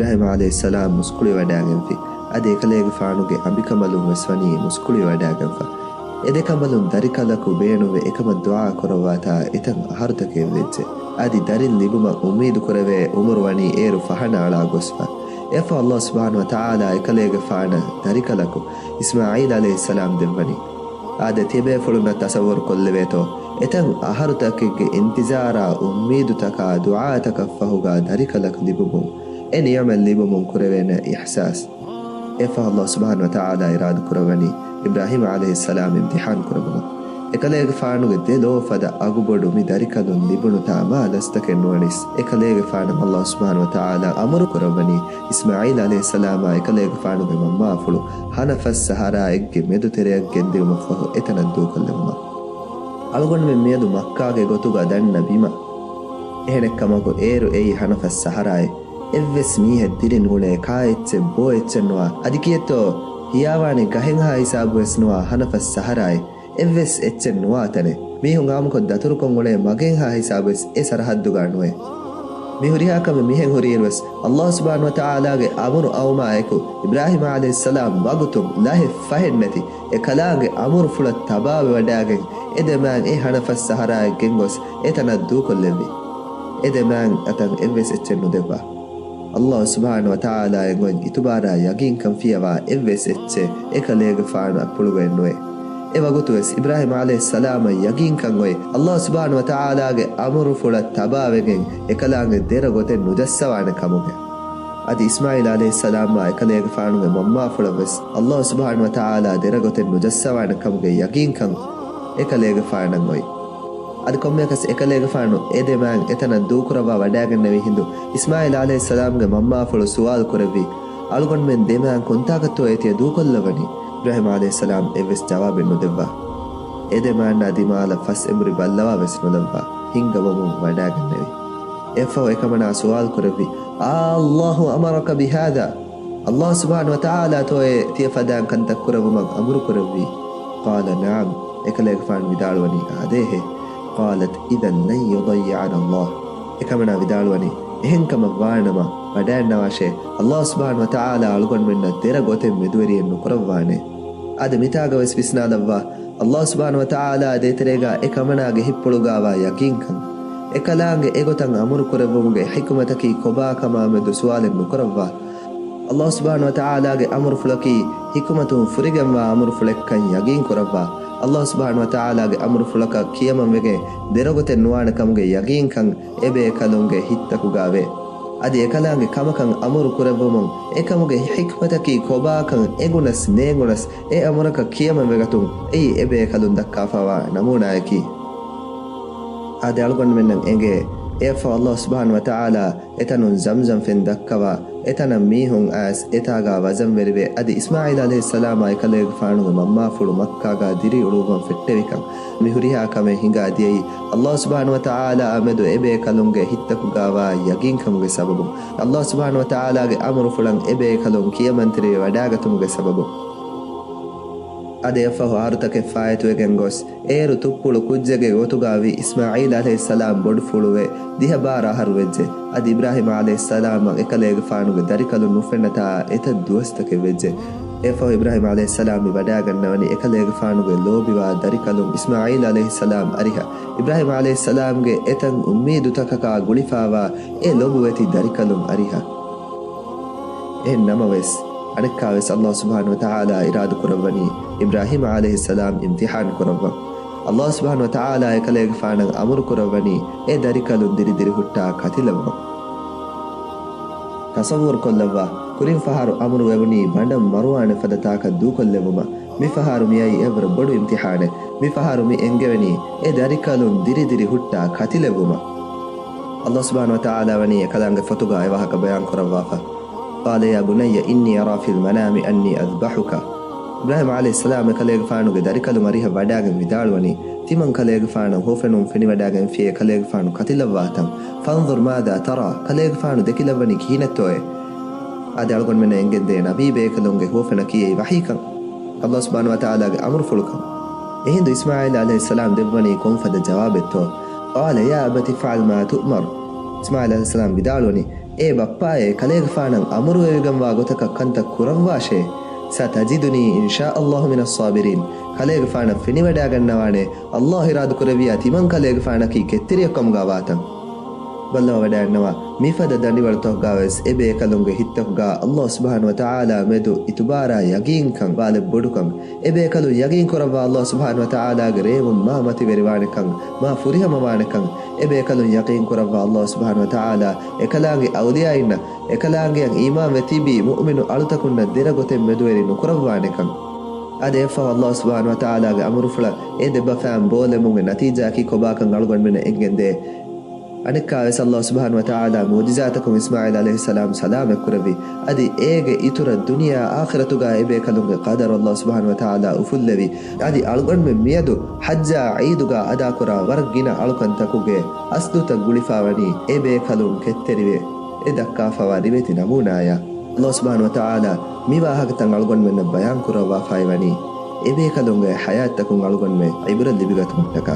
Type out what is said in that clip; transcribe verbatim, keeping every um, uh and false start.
އިބްރާހީމް ޢަލައިހިއްސަލާމް މުސްކުޅިވަޑާގެންފި. އަދި އެކަލޭގެފާނުގެ އަނބިކަނބަލުން ވެސް ވަނީ މުސްކުޅިވަޑާގެންފަ. އެ ދެ ކަނބަލުން ދަރިކަލަކު ބޭނުންވެ އެކަމަށް ދުޢާ ކުރައްވާތާ އެތަން އަހަރުތަކެއް ވެއްޖެ. އަދި ދަރިން ލިބުމަށް އުއްމީދު ކުރެވޭ އުމުރު ވަނީ އޭރު ފަހަނަ އަޅާ ގޮސްފަ. އެއަށްފަހު ﷲ ސުބްޙާނަހޫ ވަތަޢާލާ އެކަލޭގެފާނަށް ދަރިކަލަކު އިސްމާޢީލް ޢަލައިހިއްސަލާމް ދެއްވަނީ. އާދެ، ތިޔަބޭފުޅުންނަށް ތަޞައްވަރު ކޮށްލެވޭތޯ، އެތަން އަހަރުތަކެއްގެ އިންތިޒާރާ އުއްމީދުތަކާ ދުޢާތަކަށްފަހުގާ ދަރިކަލަކު ލިބުމުން، އެ ނިޢުމަތް ލިބުމުން ކުރެވޭނެ އިޙްސާސް. އެއަށްފަހު ﷲ ސުބްޙާނަހޫ ވަތަޢާލާ އިރާދަ ކުރައްވަނީ އިބްރާހީމް ޢަލައިހިއްސަލާމް އިމްތިޙާން ކުރެއްވުމަށް. އެކަލޭގެފާނުގެ ދެ ލޯ ފަދަ އަގުބޮޑު މި ދަރިކަލުން ލިބުނުތާ މާ ލަސްތަކެއް ނުވަނީސް، އެކަލޭގެފާނަށް ﷲ ސުބްޙާނަހޫ ވަތަޢާލާ އަމުރު ކުރައްވަނީ އިސްމާޢީލް ޢަލައިހިއްސަލާމާ އެކަލޭގެފާނުގެ މަންމާފުޅު ހަނަފަސް ސަހަރާއެއްގެ މެދު ތެރެއަށް ގެންދިއުމަށްފަހު އެތަނަށް ދޫކޮށްލެވުމަށް. އަޅުގަނޑުމެން މިއަދު މައްކާގެ ގޮތުގަ ދަންނަ ބިމަށް. އެހެނެއްކަމަކު، އޭރު އެއީ ހަނަފަސް ސަހަރާއެއް. އެއްވެސް މީހެއް ދިރިން އުޅޭ ކާ އެއްޗެއް، ބޯ އެއްޗެއް ނުވާ، އަދި ކިއެއްތޯ ހިޔާވާނެ ގަހެއްހާ ހިސާބުވެސް ނުވާ ހަނަފަސް ސަހަރާއެއް. އެއްވެސް އެއްޗެއް ނުވާ ތަނެއް. މީހުން އާއްމުކޮށް ދަތުރުކޮށް އުޅޭ މަގެއްހާ ހިސާބުވެސް އެ ސަރަހައްދުގާ ނުވޭ. މި ހުރިހާ ކަމެއް މިހެން ހުރިއިރުވެސް، ﷲ ސުބްޙާނަހޫ ވަތަޢާލާގެ އަމުރު އައުމާއެކު، އިބްރާހީމް ޢަލައިހިއްސަލާމް ވަގުތުން ލަހެއް ފަހެއްނެތި އެ ކަލާނގެ އަމުރުފުޅަށް ތަބާވެވަޑާގެން، އެ ދެ މާތް އެ ހަނަފަސް ސަހަރާއަށް ގެންގޮސް އެތަނަށް ދޫކޮށްލެއްވި. އެ ދެ މާތް އަތަށް އެއްވެސް އެއްޗެއް ނުދެއްވާ. ﷲ ސުބްޙާނަހޫ ވަތަޢާލާއަށް އޮތް އިތުބާރާ ޔަގީންކަން ފިޔަވާ އެއްވެސް އެއްޗެއް އެކަލޭގެފާނު އަތްޕުޅުގައެއް ނުވޭ. އެ ވަގުތުވެސް އިބްރާހީމް ޢަލައިހިއްސަލާމަށް ޔަގީންކަން އޮތް، ﷲ ސުބްޙާނަހޫ ވަތަޢާލާގެ އަމުރުފުޅަށް ތަބާވެގެން އެކަލާނގެ ދެރަ ގޮތެއް ނުޖައްސަވާނެ ކަމުގެ. އަދި އިސްމާޢީލް ޢަލައިހިއްސަލާމާ އެކަލޭގެފާނުގެ މަންމާފުޅަށްވެސް ﷲ ސުބްޙާނަހޫ ވަތަޢާލާ ދެރަ ގޮތެއް ނުޖައްސަވާނެ ކަމުގެ ޔަގީންކަން އެކަލޭގެފާނަށް އޮތް. އަދި ކޮންމެއަކަސް އެކަލޭގެފާނު އެ ދެ މާތް އެތަނަށް ދޫކުރައްވާ ވަޑާގެންނެވި ހިނދު، އިސްމާޢީލް ޢަލައިހިއްސަލާމްގެ މަންމާފުޅު ސުވާލު ކުރެއްވި، އަޅުގަނޑުމެން ދެ މާތް ކޮންތާކަށްތޯއޭ ތިޔަ ދޫކޮށްލައްވަނީ؟ އިބްރާހީމް ޢަލައިހިއްސަލާމް އެއްވެސް ޖަވާބެއް ނުދެއްވާ. އެ ދެ މާތްނާ ދިމާލަށް ފަސް އެނބުރި ބައްލަވާ ވެސް ނުލައްވާ، ހިނގަމުމުން ވަޑާގެންނެވި. އެއަށްފަހު އެކަމަނާ ސުވާލު ކުރެއްވި، އާ ﷲ أمرك بهذا؟ ﷲ ސުބްޙާނަހޫ ވަތަޢާލާތޯއޭ ތިޔަ ފަދައިން ކަންތައް ކުރެއްވުމަށް އަމުރު ކުރެއްވީ؟ قال نعم، އެކަލޭގެފާނު ވިދާޅުވަނީ، އާދޭހޭ. قالت إذا لن يضيعنا الله، އެކަމަނާ ވިދާޅުވަނީ، އެހެންކަމަށް ވާނަމަ، ވަޑައިންނަވާށޭ، ﷲ ސުބްޙާނަހޫ ވަތަޢާލާ އަޅުގަނޑުމެންނަށް ދެރަ ގޮތެއް މެދުވެރިއެއް ނުކުރައްވާނެ. އަދި މިތާގަވެސް ވިސްނާލައްވާ، ﷲ ސުބްޙާނަހޫ ވަތަޢާލާ ދޭތެރޭގާ އެކަމަނާގެ ހިތްޕުޅުގާވާ ޔަގީންކަން. އެކަލާނގެ އެގޮތަށް އަމުރު ކުރެއްވުމުގެ ޙިކުމަތަކީ ކޮބާކަމާމެދު ސުވާލެއް ނުކުރައްވާ. ﷲ ސުބްޙާނަހޫ ވަތަޢާލާގެ އަމުރުފުޅަކީ ޙިކުމަތުން ފުރިގެންވާ އަމުރުފުޅެއްކަން ޔަގީން ކުރައްވާ. ﷲ ސުބްޙާނަހޫ ވަތަޢާލާގެ އަމުރުފުޅަކަށް ކިޔަމަންވެގެން ދެރަގޮތެއް ނުވާނެ ކަމުގެ ޔަގީންކަން އެބޭކަލުންގެ ހިތްތަކުގާވޭ. އަދި އެކަލާނގެ ކަމަކަށް އަމުރު ކުރެއްވުމުން އެކަމުގެ ޙިކްމަތަކީ ކޮބާކަން އެނގުނަސް ނޭނގުނަސް އެ އަމުރަކަށް ކިޔަމަންވެގަތުން އެއީ އެބޭކަލުން ދައްކާފަވާ ނަމޫނާއަކީ. އާދެ، އަޅުގަނޑުމެންނަށް އެނގޭ، އެއަށްފަހު ﷲ ސުބްޙާނަހޫ ވަތަޢާލާ އެތަނުން ޒަމްޒަމް ފެން ދައްކަވާ، އެތަނަށް މީހުން އައިސް އެތާގާ ވަޒަންވެރިވެ، އަދި އިސްމާޢީލް ޢަލައިހިއްސަލާމާ އެކަލޭގެފާނުގެ މަންމާފުޅު މައްކާގާ ދިރިއުޅުއްވަން ފެއްޓެވިކަން، މި ހުރިހާ ކަމެއް ހިނގާ ދިޔައީ، ﷲ ސުބްޙާނަހޫ ވަތަޢާލާއާ މެދު އެބޭކަލުންގެ ހިތްތަކުގާވާ ޔަގީންކަމުގެ ސަބަބުން. ﷲ ސުބްޙާނަހޫ ވަތަޢާލާގެ އަމުރުފުޅަށް އެބޭކަލުން ކިޔަމަންތެރިވެ ވަޑާގަތުމުގެ ސަބަބުން. އަދި އެއަށްފަހު އަހަރުތަކެއް ފާއިތުވެގެން ގޮސް، އޭރު ތުއްޕުޅު ކުއްޖެއްގެ ގޮތުގާވި އިސްމާޢީލް ޢަލައިހިއްސަލާމް ބޮޑުފުޅުވެ، ދިހަ ބާރަ އަހަރު ވެއްޖެ. އަދި އިބްރާހީމް ޢަލައިހިއްސަލާމަށް އެކަލޭގެފާނުގެ ދަރިކަލުން ނުފެންނަތާ އެތައް ދުވަސްތަކެއް ވެއްޖެ. އެއަށްފަހު އިބްރާހީމް ޢަލައިހިއްސަލާމް މި ވަޑާގަންނަވަނީ އެކަލޭގެފާނުގެ ލޯބިވާ ދަރިކަލުން އިސްމާޢީލް ޢަލައިހިއްސަލާމް އަރިހަށް، އިބްރާހީމް ޢަލައިހިއްސަލާމްގެ އެތައް އުއްމީދުތަކަކާ ގުޅިފާވާ އެ ލޮބުވެތި ދަރިކަލުން އަރިހަށް. އެހެން ނަމަވެސް، އަނެއްކާވެސް ﷲ ސުބްޙާނަހޫ ވަތަޢާލާ އިރާދަ ކުރައްވަނީ އިބްރާހީމް ޢަލައިހިއްސަލާމް އިމްތިޙާން ކުރައްވަން. ﷲ ސުބްޙާނަހޫ ވަތަޢާލާ އެކަލޭގެފާނަށް އަމުރު ކުރައްވަނީ އެ ދަރިކަލުން ދިރިދިރި ހުއްޓާ ކަތިލައްވަން. ތަޞައްވުރު ކޮށްލައްވާ، ކުރިން ފަހަރު އަމުރު ވެވުނީ ބަނޑަށް މަރުވާނެ ފަދަ ތާކަށް ދޫކޮށްލެއްވުމަށް. މިފަހަރު މިއައީ އެވަރަށް ބޮޑު އިމްތިޙާނެއް. މިފަހަރު މި އެންގެވެނީ އެ ދަރިކަލުން ދިރިދިރި ހުއްޓާ ކަތިލެއްވުމަށް. ﷲ ސުބްޙާނަހޫ ވަތަޢާލާ ވަނީ އެކަލާނގެ ފޮތުގާ އެވާހަކަ ބަޔާން ކުރައްވާފަ، قال يا بني إني أرى في المنام أني أذبحك. އިބްރާހީމް ޢަލައިހިއްސަލާމް އެކަލޭގެފާނުގެ ދަރިކަލުން އަރިހަށް ވަޑާގެން ވިދާޅުވަނީ، ތިމަން ކަލޭގެފާނަށް ހުވަފެނުން ފެނިވަޑާގެންފިޔޭ ކަލޭގެފާނު ކަތިލައްވާތަން. فانظر ماذا ترى، ކަލޭގެފާނު ދެކިލައްވަނީ ކިހިނެއްތޯއޭ؟ އާދެ، އަޅުގަނޑުމެންނަށް އެނގެންދޭ ނަބީ ބޭކަލުންގެ ހުވަފެނަކީ އެއީ ވަޙީކަން. ﷲ ސުބްޙާނަހޫ ވަތަޢާލާގެ އަމުރުފުޅުކަން. އެހިނދު އިސްމާޢީލް ޢަލައިހިއްސަލާމް ދެއްވަނީ ކޮންފަދަ ޖަވާބެއްތޯ؟ قال يا أبت افعل ما تؤمر. އިސްމާޢީލް ޢަލައިހިއްސަލާމް ވިދާޅުވަނީ، އޭ ބައްޕާއޭ، ކަލޭގެފާނަށް އަމުރުވެވިގެންވާ ގޮތަކަށް ކަންތައް ކުރައްވާށޭ. ސަތަޖިދުނީ އިންޝާ އައްލާހު މިނައް ޞާބިރީން. ކަލޭގެފާނަށް ފެނިވަޑައިގަންނަވާނެ، އައްލާހު އިރާދަކުރެއްވިޔާ ތިމަން ކަލޭގެފާނަކީ ކެތްތެރިއެއްކަމުގާ ވާތަން. ބައްލަވަވަޑައިގަންނަވާ، މިފަދަ ދަނޑިވަޅުތަކުގާވެސް އެބޭކަލުންގެ ހިތްތަކުގާ އައްލާހު ސުބްޙާނަހު ވަތަޢާލާ މެދު އިތުބާރާ ޔަގީންކަން، ބާލެއް ބޮޑުކަން، އެބޭކަލުން ޔަގީން ކުރައްވާ އައްލާހު ސުބްޙާނަހު ވަތަޢާލާގެ ރޭވުން މާ މަތިވެރިވާނެކަން، މާ ފުރިހަމަވާނެކަން، އެބޭކަލުން ޔަގީން ކުރައްވާ އައްލާހު ސުބްޙާނަހު ވަތަޢާލާ އެކަލާނގެ އައުލިޔާއިންނަށް، އެކަލާނގެއަށް އީމާންވެ ތިބި މުއުމިނު އަޅުތަކުންނަށް ދެރަ ގޮތެއް މެދުވެރި ނުކުރައްވާނެކަން. އަދި އެއަށްފަހު އައްލާހު ސުބްޙާނަހު ވަތަޢާލާގެ އަމުރުފުޅަށް އެ ދެބަފައިން ބޯލެމުންގެ ނަތީޖާއަކީ ކޮބާކަން އަޅުގަނޑުމެންނަށް އެނގެންދޭ. އަނެއްކާވެސް އައްލާހު ސުބްޙާނަހު ވަތަޢާލާ މުޢުޖިޒާތަކުން އިސްމާޢީލް ޢަލައިހިއްސަލާމް ސަލާމަތްކުރެއްވި. އަދި އޭގެ އިތުރަށް ދުނިޔެއާ އާޚިރަތުގާ އެބޭކަލުންގެ ޤަދަރު އައްލާހު ސުބްޙާނަހު ވަތަޢާލާ އުފުއްލެވި. އަދި އަޅުގަނޑުމެން މިއަދު ޙައްޖާ ޢީދުގާ އަދާކުރާ ވަރަށް ގިނަ އަޅުކަންތަކުގެ އަސްލުތައް ގުޅިފާވަނީ އެބޭކަލުން ކެތްތެރިވެ އެ ދައްކާފަވާ ރިވެތި ނަމޫނާޔާ. އައްލާހު ސުބްޙާނަހު ވަތަޢާލާ މި ވާހަކަތައް އަޅުގަނޑުމެންނަށް ބަޔާންކުރައްވާފައިވަނީ، އެބޭކަލުންގެ ޙަޔާތްތަކުން އަޅުގަނޑުމެން ޢިބްރަތް ލިބިގަތުމަށްޓަކާ.